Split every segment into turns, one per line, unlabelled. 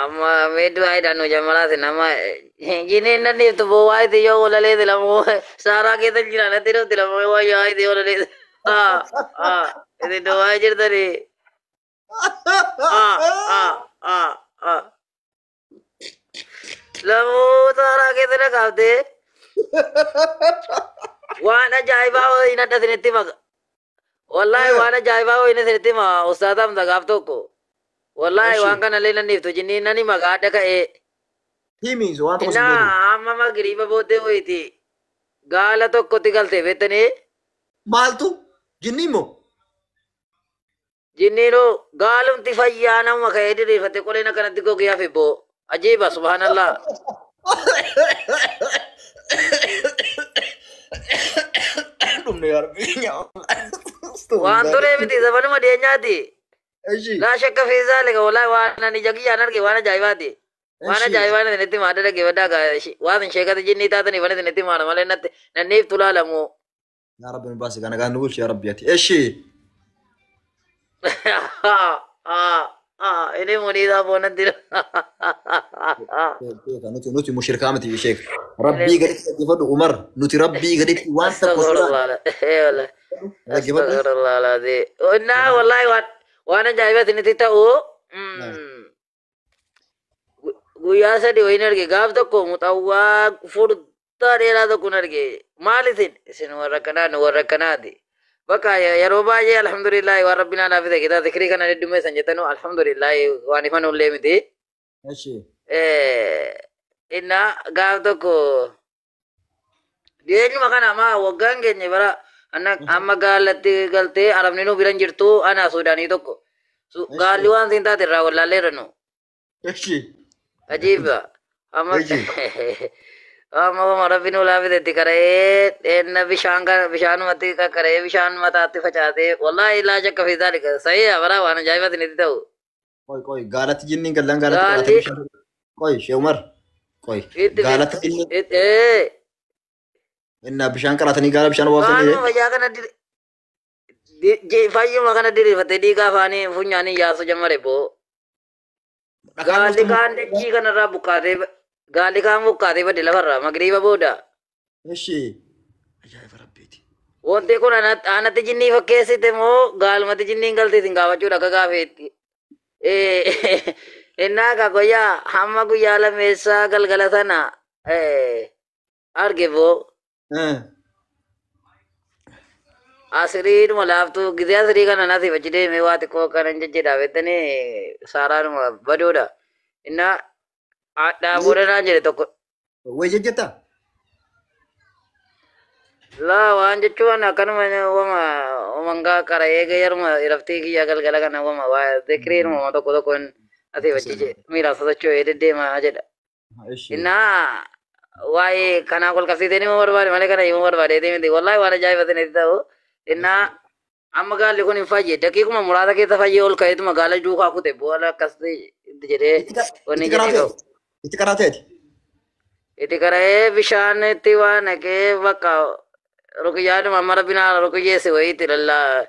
Amma meedu ayidhaan nu jamaraati nama jiniin nan dhiiftu boo waayiti yoo walaleeti lamoo saaraa keessa jira natti dhufti lamoo waa waayiti yoo walaleeti. Ah ah isin duwwaa jirtanii. Ah ah ah ah lamoo saaraa keessa na kaaftee waan ajaa'ibaa wayii nadha isinitti maka. Wallaahi waan ajaa'ibaa wayii isinitti hima ustaaza Hamza gaaf tokko. Wallaahi waan kana illee nan dhiiftu jinniin nan hima gaadha ka'ee.
Himi waan tokko sin
Innaa
gootu.
Amma magriiba booddee wayiiti gaala tokkotti galte beektanii.
Maaltu? Jinni immoo?
Jinniinuu gaalumti fayyaa nama ka'ee diriirfatte qoleen akkanatti gogee hafe boo. Ajiiba subhaanallah.
Dhumne yaa Rabbi.
Waan turee miti zamanuma dhiyeenyaati.
Eshi.
Laa shakka fi zaalika wallaahi waan ani jagiyyaan arge waan ajaa'ibaati. Waan
Eshi.
ajaa'ibaa isinitti himaa adda dhaggeeffadhaa gaa waan isin sheekata jinnii taataniif ani isinitti himaana malee natti nanniif tulaalamu.
Yaa Rabbi nu baasi kana gaan nu bulchi yaa Rabbi ati. Eshi.
Inni muniisaa boonatti.
Nuti nuti mushrikaa miti sheek. Rabbii gaditti dhaggeeffadhu Umar. Nuti Rabbii gaditti waan tokko sodaan.
Astaghfirullah.
Dhaggeeffadhu.
Astaghfirullah alazim. Innaa wallahi waan waan ajaa'ibaa isinitti ta'u guyyaa 3 wayiin arge gaaf tokko muxawwaa furdaa dheeraa tokkon arge. Maal isin? Isin warra akkanaa nu warra akkanaati. Bakka yeroo baay'ee alhamdulillahi waan rabbiin naa fide kitaaba zikrii kana heddummeessan jettanu alhamdulillahi waan ifa nullee miti.
Eshi.
Innaa gaaf tokko dhiyeenyuma kana amma waggaan keenya bara amma gaalatti galtee arabni nu biran jirtu ana Suudaanii tokko. Gaalli waan siin taate irraa wallaalleerra nu.
Eshi.
Ajiiba. Amma
Eshi.
amma wama rabbi nu laafisetti qara'ee dheenna bishaan kana bishaanumatti qaqqaree bishaan mataatti facaasee wallaahi laa shakka fi zaalika sahiha bara waan ajaa'iba isinitti ta'u.
Qoy qoy gaalatti jinniin gallaan gaalatti
Gaalli
qaraatee bishaan. Qoy Shee Umar. Qoy
itti
gaalatti jinniin
itti ee
innaa bishaan qaraatanii gaala bishaan obaaftanii.
Waanuma fayyaa kana fayyuma kana diriirfattee dhiiga afaanii funyaanii yaasu jammare boo.
Dhakaan
Gaalli
dhuftu.
kaan dachii kanarraa buqqaatee gaalli kaan buqqaatee badde lafarraa magriiba booda.
Eshi. Ajaa'iba Rabbiiti.
Wanti kun anatti jinnii fakkeessite moo gaalumatti jinniin galte isin gaafachuudha akka gaafeetti. Innaa ka guyyaa hamma guyyaa lameessaa galgala sana arge boo. Asiriidhuma laaftuu gizee asirii kana nasiif achi deemee waa xiqqoo akkanan jejjedha beektanii saaraadhuma badoodha. Innaa hadhaa booda naan jedhe tokko.
Way jejjettaa?
Laa waan jechuun akkanuma wama wamangaa qara eega yeruma raftii kiyya galgala kana wama waa zikriinuma tokko tokkoon asiif achi miilaan sosocho'ee deddeemaa jedha.
Eshi.
Innaa waa'ee kanaa ol qabsiisee nima barbaade malee kana himuu barbaade miti. Wallaahi waan ajaa'iba isinitti ta'u. Innaa amma gaalli kun hin fayye daqiiquma muraasa keessa fayyee ol ka'eetuma gaala duukaa kute boola akkas jedhee wanni
Itti
jedhee
qaraateeti.
qabu.
Itti qaraateeti.
Itti qara'ee bishaan itti waan naqee bakka ruqiyyaadhuma amma rabbi naa ruqiyyeesse wayiitti lallaa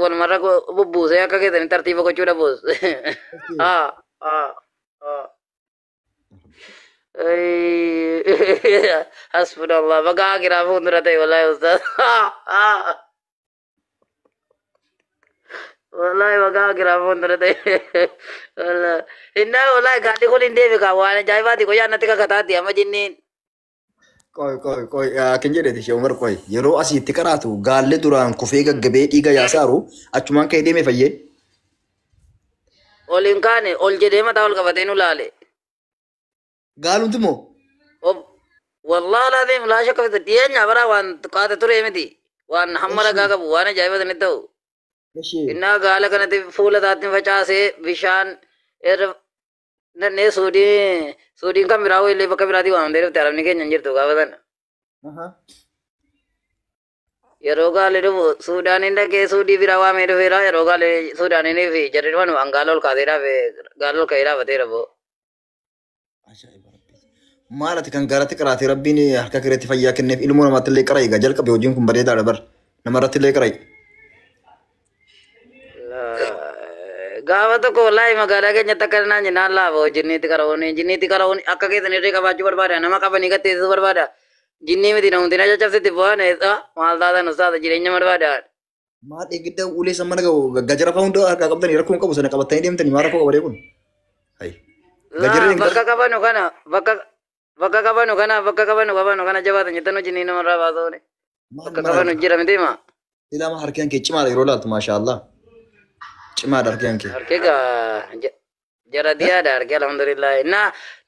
walumarra bubbuusee akka keessanii tartiiba gochuu dhabuus. Ah ah ah. Hasbunallah baga akiraa fuuldura ta'e wallahi ustaz. Wallahi baga akiraa fuuldura ta'e. Wallahi. Innaa wallahi gaalli kun hin deebi kaa waan ajaa'ibaati qoyyaa natti kakataati amma jinniin.
Qoy qoy qoy akkan jedheeti Shee Umar qoy yeroo asii itti qaraatu gaalli duraan kufee gaggabee dhiiga yaasaaru achumaan ka'ee deeme fayyee.
Ol hin kaane ol jedhee mataa ol qabatee nu laale.
Gaalumti moo?
Wallahi laaziim laa shakka fi dhiyeenya bara waan qaate ture miti. Waan hamma ragaa qabu waan ajaa'iba sanitti ta'u.
Eshi.
Innaa gaala kanatti fuula isaatti facaasee bishaan irra nannee suudiin suudiin kan biraa illee bakka biraatii waamtee dhufte arabni keenya hin jirtu gaafa sana. Yeroo gaalli dhufu Suudaaniin dhaqee suudii biraa waamee dhufeera yeroo gaalli Suudaaniinii fi jarri dhufan waan gaala ol kaasee dhaabe gaala ol ka'ee dhaabateera boo.
Ajaa'iba Rabbiiti. Maal ati kan gaaratti qaraatee Rabbiin harka keetti fayyaa kenneef ilmoo namaatti illee qara'i egaa jalqabe hojiin kun bareedaadha bar namarratti illee qara'i.
Gaafa tokko wallaahi magaalaa keenyatti akka naan jennaan laafa jinniitti qara'uun jinniitti qara'uun akka keessan irree qabaachuu barbaada nama qabanii gatteessisuu barbaada. Jinnii miti namni na caccabsitti bu'aan eessa maal taatan ustaaza jireenya barbaada.
Maal eegidda ulee san mana gahu gajara fa'aa hunda harkaa qabdanii rakkoon qabu sana qabatanii deemtanii maal rakkoo qabaree kun? Hayi. Gajarri
Bakka qabanu kana bakka qabanu kana bakka qabanu kana jabaatan jettan jinnii namarraa baasuuni. Bakka qabanu jira miti ma.
Ilama harkeen kee cimaadha yeroo laaltu maashaallah. Cimaadha harkeen kee.
Harkee gaa jara diyaadha harkee alhamdulillah. Na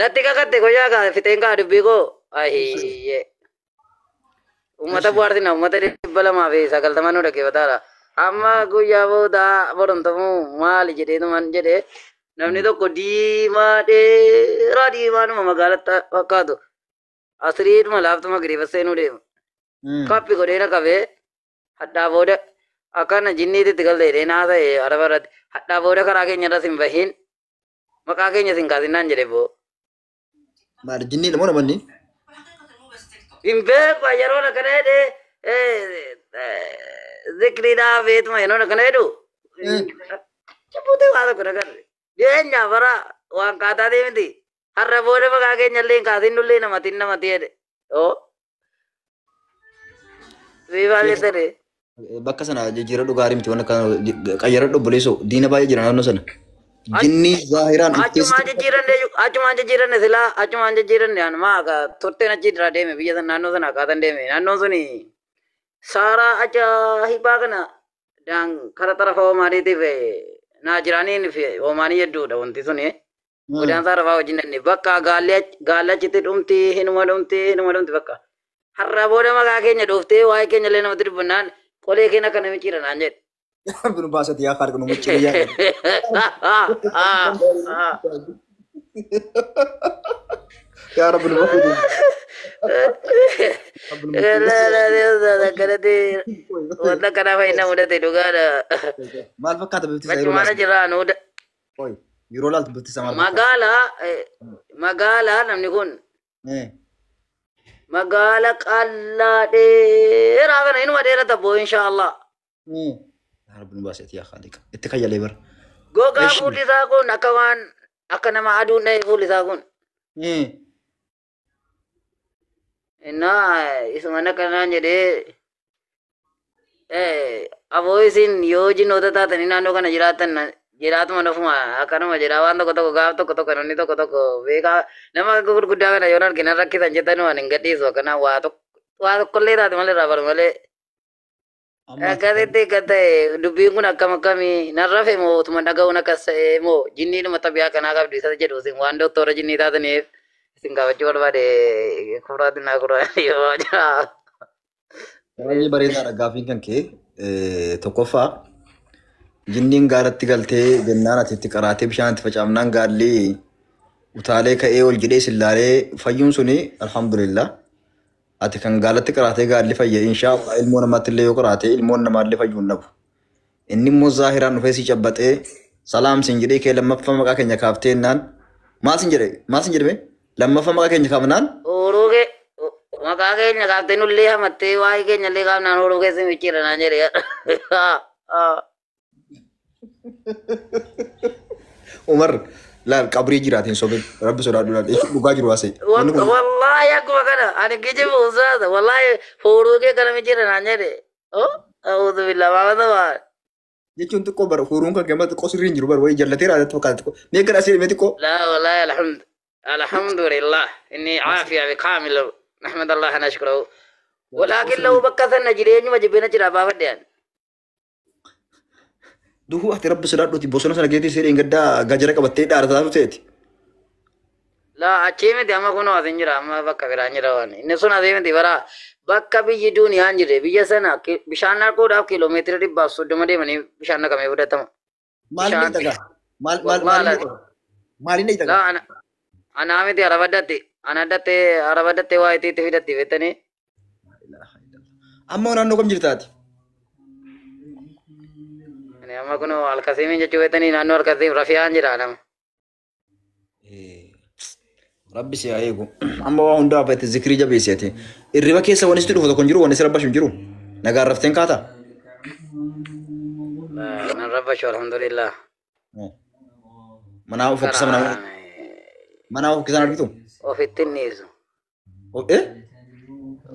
natti kakatte guyyaa gaa fixeen gaa dubbii koo. Ahiyyee. Uummata bu'aartina uummata 290 nu dhaggeeffataadha. Amma guyyaa booda borontamuu maali jedheetuman jedhee namni tokko diimaa dheeraa diimaanuma magaalatti fakkaatu asiriidhuma laaftuma giriifa seenuu deema. Kappi godhee na qabee hadhaa booda akkana jinniitti galte jedhee naa ta'e araba irratti hadhaa booda karaa keenya irra sin bahin maqaa keenya sin kaasinaan jedhe boo.
Maali jinniidha moo namanni?
Hin beeku yeroo akkana jedhee zikriidhaa beetuma yeroo akkana jedhu. Cubbuutee waa tokko nagarre. Jireenya bara waan kaataa deemti. Har'a booda maqaa keenya illee hin kaasin nullee namatiin namatti jedhe. Oo. Siifaa jettanii.
Bakka sana jijjiirra dhugaarii miti waan akka qayyara obboleessoo diina baay'ee jira naannoo sana. Jinni zaahiraan
Achumaan jijjiiranne achumaan jijjiiranne silaa achumaan jijjiiranne anuma akka turteen achi irraa deeme biyya sana naannoo sana akkaatan deeme naannoon suni saaraa ajaa'ibaa kana daan kara xarafa Omaaniitiif naa jiraaniin fi Omaanii hedduudha wanti suni. Godaansa arafaa wajjin danne bakka gaalli achitti dhumti hinuma dhumti hinuma dhumti bakka. Har'a booda maqaa keenya dhooftee waa'ee keenya illee namatti dubbannaan qolee keenya akka namichi jira naan jedhe.
Bunu baasati yaa faarqa nu muccirii yaa. Yaa Rabbi nu baasati.
Akkanatti wanta akkanaa fayyina mudate dhugaadha.
Maal fakkaata bifti isaa yeroo
Achumaan
laaltu?
jira nuuda.
Oi, yeroo laaltu bifti isaa maal fakkaata?
Magaalaa magaalaa namni kun magaala qallaa dheeraa kana inuma dheerata boo inshaallah.
Yaa Rabbi nu baasati yaa Khaaliq. Itti kayyalee bara.
Gogaa fuulli isaa kun akka waan akka nama aduun dha'e fuulli isaa kun. Innaa isuma akkanaan jedhee aboo isin yoo jinnoota taatanii naannoo kana jiraattan jiraatuma nofuma akkanuma jedha waan tokko tokko gaaf tokko tokko namni tokko tokko beekaa nama gurguddaa kana yoo argina rakkisan jettan waan hin gadhiisu akkana waa tokko waa tokkollee taate malee irraa baru malee. Akkasitti akka ta'e dubbiin kun akkam akkamii nan rafe moo utuma dhaga'uun akkas ta'e moo jinniidhuma xabiyaa kanaa qabdi isa jedhu isin waan doktora jinnii taataniif isin gaafachuu barbaade kufraatti naa kuraa yoo jira.
Baay'ee bareedaadha gaaffiin kan kee tokkoffaa jinniin gaaratti galtee jennaan ati itti qaraatee bishaan itti facaafnaan gaalli utaalee ka'ee ol jedhee sillaalee fayyuun suni alhamdulillah. Ati kan gaalatti qaraatee gaalli fayye inshaallah ilmoo namaatti illee yoo qaraate ilmoon namaallee fayyuu hin dhabu. Inni immoo zaahiraan dhufee si cabbaxee salaam siin jedhee kee lammaffaa maqaa keenya kaaftee naan maal siin jedhe maal siin jedhame lammaffaa maqaa keenya kaafnaan
Horuu kee maqaa keenya kaaftee nullee hamattee waa'ee keenya illee kaafnaan horuu keessa micciira naan jedhe.
Umar laal qabrii jiraatiin sobin rabbi sodaadhu laal dhugaa jiru haasa'e. Wanni kun
Wallaahi akkuma kana ani kijibu ustaaza wallaahi horuu kee kana micciira naan jedhe. Oh a'uudhu billah maamata maal.
Jechuun xiqqoo bara huruun kan gama xiqqoo sirrii hin jiru bara wayii jallatee raadatti fakkaata xiqqoo. Mee gara asii mee xiqqoo.
لا والله الحمد الحمد لله إني عافية بكامل نحمد الله نشكره ولكن لو بكثنا جريني ما جبنا جرا بابا ديان.
Duhuu ati rabbi sodaadhuuti bosona sana geetii sirrii hin gaddaa gajara qabattee dhaarataa turteeti.
La achii miti amma kunoo asin jira amma bakka biraan jira waan inni sun asii miti bara bakka biyyi duuniyaan jirre biyya sana bishaan dhaquudhaaf kiiloomeetira 130 deemanii bishaan naqamee fudhatama.
Maaliin
Bishaan
dhagaa? Maal maal
maal
maaliin dhagaa? Maaliin
La
dhagaa?
ana anaa miti araba datte ana datte araba datte waa itti fidatti beektanii.
Amma naannoo kam jirtaati?
Ani amma kunoo alkasiimiin jechuu beektanii naannoo alkasiim rafiyaan jira nama.
Rabbi si haa eegu. Amma waa hundaa hafeete zikrii jabeesseeti. Irriba keessa wanni sitti dhufu tokko hin jiru wanni si rabbashu hin jiru. Nagaan rafteen kaataa?
Nan rabbashu alhamdulillah.
Manaama fokkisa
Karaan
manaama fokkisan argitu?
Ofitti hin dhiisu.
Eh?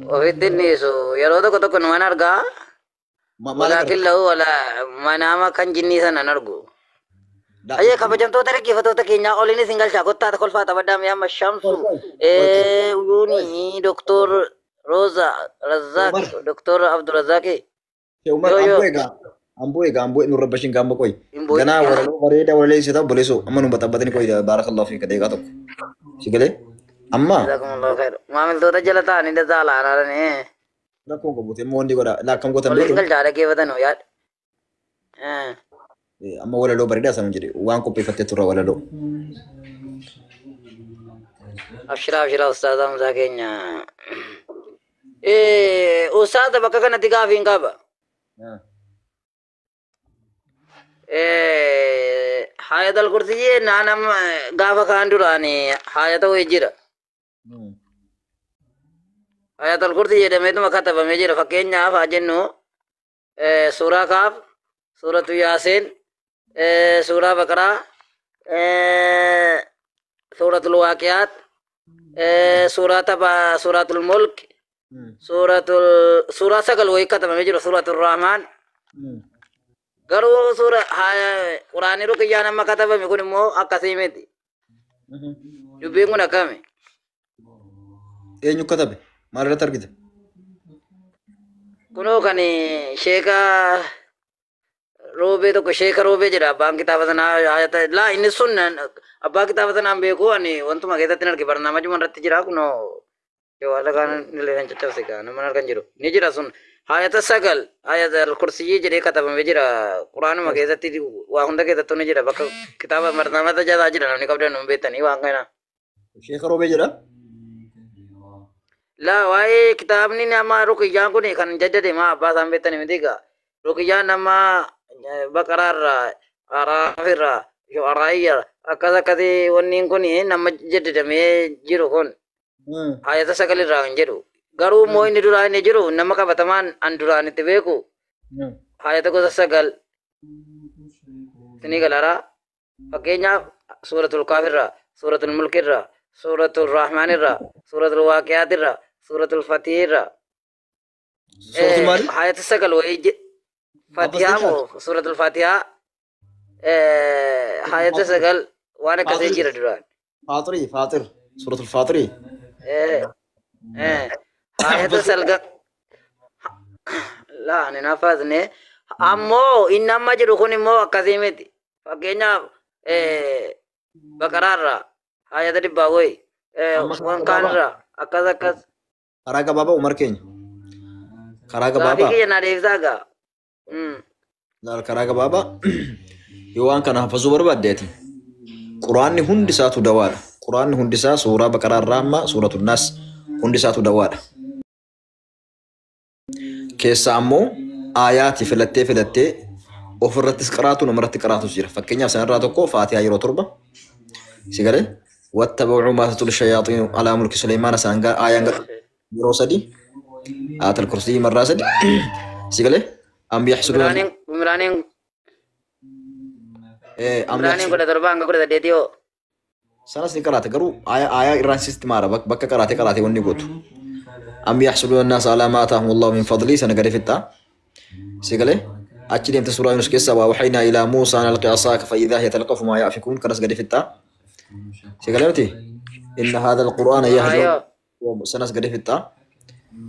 Ofitti hin dhiisu. Yeroo tokko tokko numan argaa.
Maal
Walaakin
agarta?
lahu wala manaama kan jinnii sana hin argu. Ayyee kabajamtoota dhaggeeffattoota keenyaa oliin isin galchaa kottaa kolfaa taphadhaa mi'a amma Shamsu Yuuni Doktor Roza Razak
Umar.
Doktor Abdurrazaki
Umar
yoo yoo
amboo egaa amboo egaa amboo nu rabbashin gaamba qoy.
Hin boo'in.
Ganaa walaloo bareedaa walalee isa ta'u boleesoo amma nu baxabbatani qoy baarakallahu fiika deeqaa tokko. Si galee amma
Jazakumullahu khair. Maamiltoota jala taa'anii dazaa laanaa
rakkoon qabuute immoo wanti godha laa akkam gootan
oliin
beektu
galchaa dhaggeeffatan yaad.
Amma walaloo bareedaa sana jedhe waan qopheeffattee turra walaloo.
Abshiraa abshiraa ustaaza Hamzaa keenya. Ustaaza bakka kanatti gaafii hin qaba. Hayatal kursiyyi naanam gaafa kaan duraani hayata wayii jira. Hayatal kursiyyi jedhameetuma katabamee jira. Fakkeenyaaf haa jennu suuraa Kaaf, suuratu Yaasiin, suuraa Baqaraa, suuratul Waaqiyaat, suuraa tapha suuratul Mulk, suuratul suuraa sagal wayii katabamee jira suuratul Rahmaan. Garuu suura quraanii ruqiyyaan amma katabame kun immoo akkasii miti. Dubbiin kun akkami?
Eenyu katabe? Maal irratti argite?
Kunoo kan sheeka roobee tokko sheeka roobee jedha abbaan kitaaba sanaa hayata laa inni sun abbaa kitaaba sanaan beeku ani wantuma keessatti hin arge barnaamajuma irratti jira kunoo yoo haala kaan illee kan caccabse kaa nama harkan jiru ni jira sun hayata sagal hayata al-kursiyyii jedhee katabamee jira quraanuma keessatti waa hunda keessattuu ni jira bakka kitaaba barnaamata jalaa jira namni qabdan nu beektanii waan kana.
Sheeka roobee jedha?
Laa waa'ee kitaabni nama ruqiyyaan kun kan jaddade maa abbaa isaan beektanii miti egaa ruqiyyaan nama baqaraarraa araafirraa shu'araayyaa akkas akkasii wanniin kun nama jaddadamee jiru kun hayata sagalirraa kan jedhu garuu immoo inni duraa inni jiru nama qabatamaan an duraan itti beeku hayata gosa sagal sinii galaraa fakkeenyaaf suuratul kaafirraa suuratul mulkirraa suuratul rahmaanirraa suuratul waaqiyaatirraa suuratul fatiirraa
Suuratul maali?
Hayata sagal wayii fatihaa moo suuratul fatihaa hayata sagal waan akkasii jira duraan.
Faaxirii Faaxir suuratul Faaxirii.
Hayata salga laa ani nafaasne ammoo inni amma jiru kun immoo akkasii miti fakkeenyaaf baqaraarraa hayata dhibbaa wayi
Amma karaa
waan
gabaabaa.
kaanirraa akkas akkas.
Karaa gabaabaa Umar keenya. Karaa
Gaafii
gabaabaa.
kiyya naa deebisaa gaa.
Laal karaa gabaabaa yoo waan kana hafazuu barbaadde ati. Quraanni hundi isaatu dawaadha. Quraanni hundi isaa suuraa Baqaraa irraa amma suuratul Naas hundi isaatu dawaadha. Keessaa ammoo aayaati filattee filattee ofirrattis qaraatu namarratti qaraatus jira. Fakkeenyaaf sanarraa tokko Faatihaa yeroo torba si galee wattabacuu maa tatlu shayaaxiinu alaa mulki Suleymaan isaan aayaan yeroo sadi aayatul kursii marraa sadi si galee am yaxsuduuna
Imraaniin Imraaniin
am
Imraaniin
yaxsuduuna
17 hanga 18 yoo.
Sanas ni qaraate garuu aayaa irraan sitti maara bakka qaraate qaraate wanni gootu. Am yaxsuduuna annaasa alaa maa ataahum allahu min fadlii sana gadi fixxaa. Si galee achi deemte suuraa Yunus keessaa waa waxaynaa ilaa Muusaa an alqi asaaka fa idaa hiya talqafu maa yaafikuun kanas gadi fixxaa. Si galee miti inna haadha alqur'aana yahdi
Ayoo.
sanas gadi fixxaa.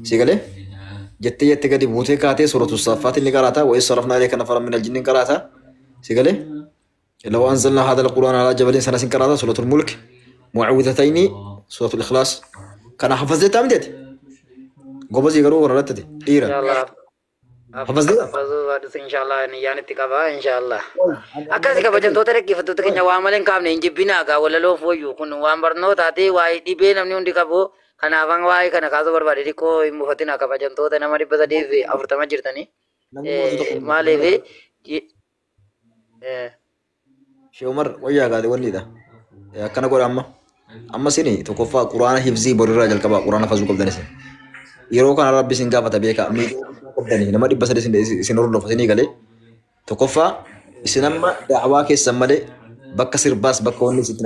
Si galee jettee jettee gadi buutee kaatee suuratu Saffaatiin ni qaraataa wa sarafnaa ilayka nafaran min aljinni qaraataa. Si galee لو أنزلنا هذا القرآن على جبل سنة قرأت سورة الملك معوذتين سورة الإخلاص كان حفظت أمدت قبضي قروا ورلتتي إيرا
Inshaallah.
حفظت
Hafazuu baadhus inshaallah niyyaan itti qaba inshaallah. Akkasi kabajamtoota dhaggeeffattoota keenya waa malee hin kaafne hin jibbinaa gaa walaloo fooyyuu kun waan barnootaati waa'ee dhibee namni hundi qabu kanaafan waa'ee kana kaasuu barbaade xiqqoo hin mufatinaa kabajamtoota nama 340 jirtanii. Maaliif
Shee Umar wayyaa gaadhe wanniidha. Akkana godha amma. Amma sini tokkoffaa quraana hifzii borirraa jalqabaa quraana hafazuu qabdan isin. Yeroo kana rabbi isin gaafata beekaa. Miidiyoo qabdanii nama 300 isin hordofa isinii galee. Tokkoffaa Isin amma da'awaa keessan malee bakka sirbaas bakka wanni isin